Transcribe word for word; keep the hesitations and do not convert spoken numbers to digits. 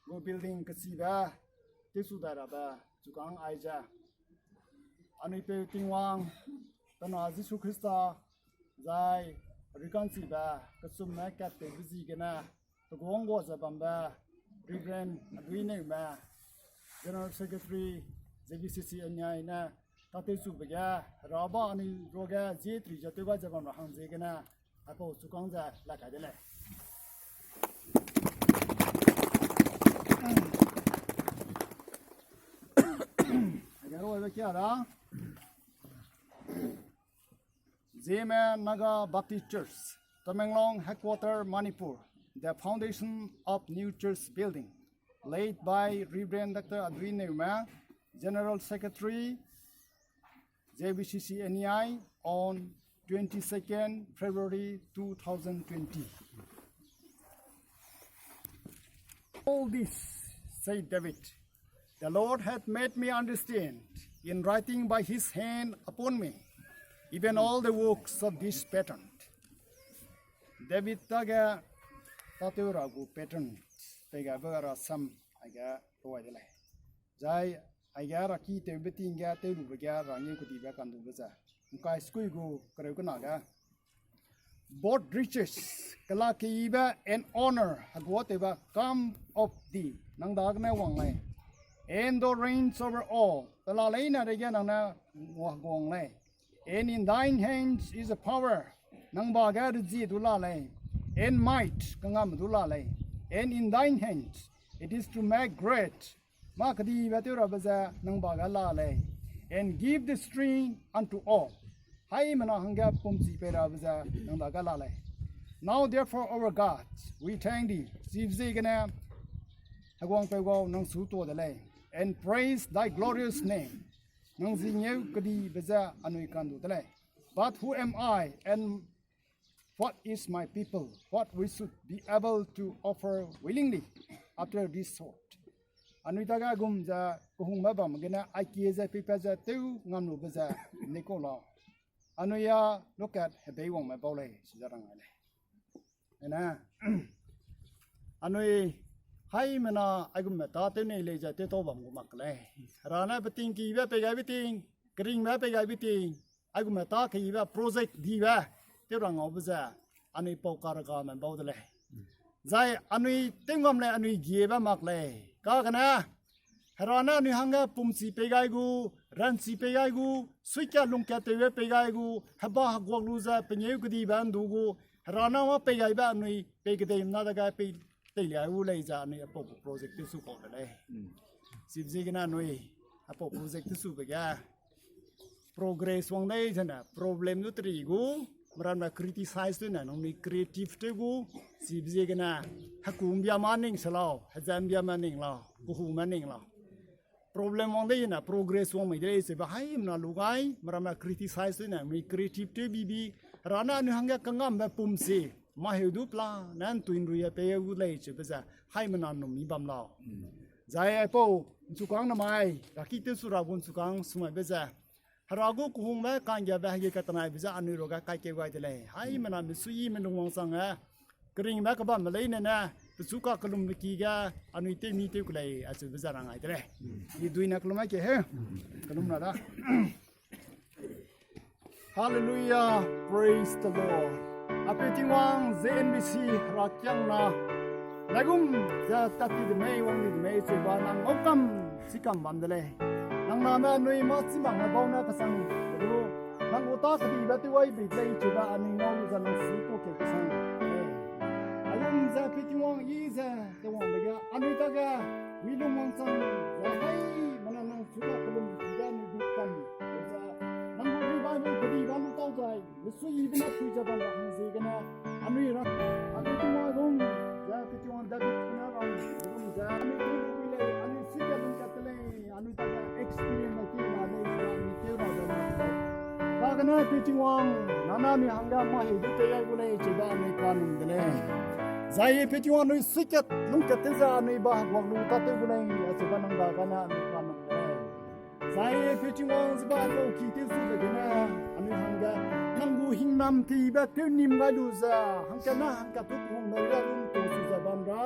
gu building kesibe, tewsu dai rabe, chukang aize. Anui peu Tingwang, pe na Jisu Khrista, zai rikanchibe, kechumme kat tewbe ziegene, pe guang gua ze bambe, Reverend Aduineume, General Secretary, J B C C N I ne, tatewsube ge, raba anui ruage, zie tri ze tew gai ze bam ra hang ziegene, aipau chukang ze la kai de lei. Aige roi be kia da. Zeme Naga Baptist Church, Tamenglong headquarter, Manipur, the foundation of new church building, laid by Reverend Doctor Adui Neume, General Secretary, J B C C N E I, on twenty-second February two thousand twenty. All this, said David, the Lord hath made me understand in writing by his hand upon me, even all the works of this pattern. David dage tatew ra gu pattern, pei gabe rasam aige roi de lei. Zai aige raki tewbe ting ge, tewlube ge, rangeu kedibe kandube ze. Ngkai skui gu kereu kena ge. Both riches, kela keyibe and honor, hegua tewbe come of thee, nang dagene wang lei. And thou reigns over all, pela leine reige nang ne wa guang lei. And in thine hands is a power, nang ba ge rezie du la lei. And might, kangam du la lei. And in thine hands it is to make great, mâ kedibe tew rabe ze nang ba ge la lei. And give the strength unto all, haimena hangge pumchi pei rabe ze nang dage la lei. Now therefore, our God, we thank thee, chibe ziegene, heguangpeu gau nang su tuâ de lei. And praise thy glorious name, nang zingeu kedibe ze anui kandu de lei. But who am I and what is my people, what we should be able to offer willingly after this sort? Anui dage gum ze kehungme bam gene aikie ze peipat ze tew ngam lube ze nei kau lau. Anui a lukat hebeiwangme bau lei, chize rang ai lei. Ene, anui haimena aigumme tâ tew nei lei ze tewtau bam gu mak lei. Hera ne beting kibe pei gaibe ting, keringbe pei gaibe ting, aigumme tâ keyibe project dibe, tew ra ngaube ze, anui pau karegame bau de lei. Zai anui tew ngam lei, anui giebe mak lei. Kagene, Hera ne anui hangge pumchi pei gai gu, ranchi pei gai gu, suikat lungkat tewbe pei gai gu, heba heguak lu ze pengeu kedibe ndu gu, Hera ne mâ pei gaibe anui pei kedeimena dage pei teilia gu lei ze anui aipau gu project tewsu kau de lei. Chibe ziegene anui aipau project tewsube ge progress wang dei zene problem du teri gu, meram ne criticize tew ne nangnui creative tew gu, chibe ziegene, heku mbia ma ning se lau, heze mbia ma ning lau, kehume ning lau. Problem wang dei ne progress wang mei de lei chibe haimena lu gai, meram ne criticize tew ne nangnui creative tew bibi, Hera ne anui hangge kangambe pumchi, mâ heu du pela ne ntui nrui e pei gu lei chibe ze, haimena num mi bam lau. Zai aipau, nchukâng namai, raki tewsu ra gu nchukâng sumaibe ze, Hera gu kehungbe kanggiabe hege katenaibe ze anui ruage kaikeu gai de lei. Haimena mesuiyi melung wangchang e, keringbe kebambe leine ne, pechu kakellumbe ki ge, anui tewmi tew kelei, acheube ze rang ai de lei. I duine kellum ai ke he. Kellum ra da. Hallelujah, praise the Lord. Apeu Tingwang, Z N B C herakiangna, laigum ze tat ti de mei, wang di de mei, chiba nang ngaukam, chikam bam de lei. Nang name anui mâ chimang ne bau ne kasang du, nang gu tâ kedibe tew ai bei de lei chiba anui ngau lu ze nang su tuâ ke kasang de lei. Aigum ze Apeu Tingwang I ze, tewwangbe ge, anui dage, mi lung wangchang, ze haimena nang chu kakellumbe ki ge anui du kam, ze, nang gu revival kedibe lu tau zai, mesuiyibe ne pui ze bam ra hang ziegene, anui ra, Apeu Tingwang gum, ze Apeu Tingwang David kena ram, gum ze, anui du lu lei, anui suikat lungkat de lei, anui dage experience ne ki na lei, ze anui tew ra de lei. Kagene Apeu Tingwang, nang ne anui hangge mâ heu du tei ai gu lei, chibe anui kanum de lei. Zai Apeu Tingwang anui suikat lungkat tew ze anui ba heguak lu tâtew gu lei, acheube nang dagene anui kanum de lei. Zai Apeu Tingwang chiba kau ki tewsube gene, anui hangge, nang gu hingnam tibe tewnim gai lu ze, hangkat ne hangkat tu kehungme ra lung tewsu ze bam ra,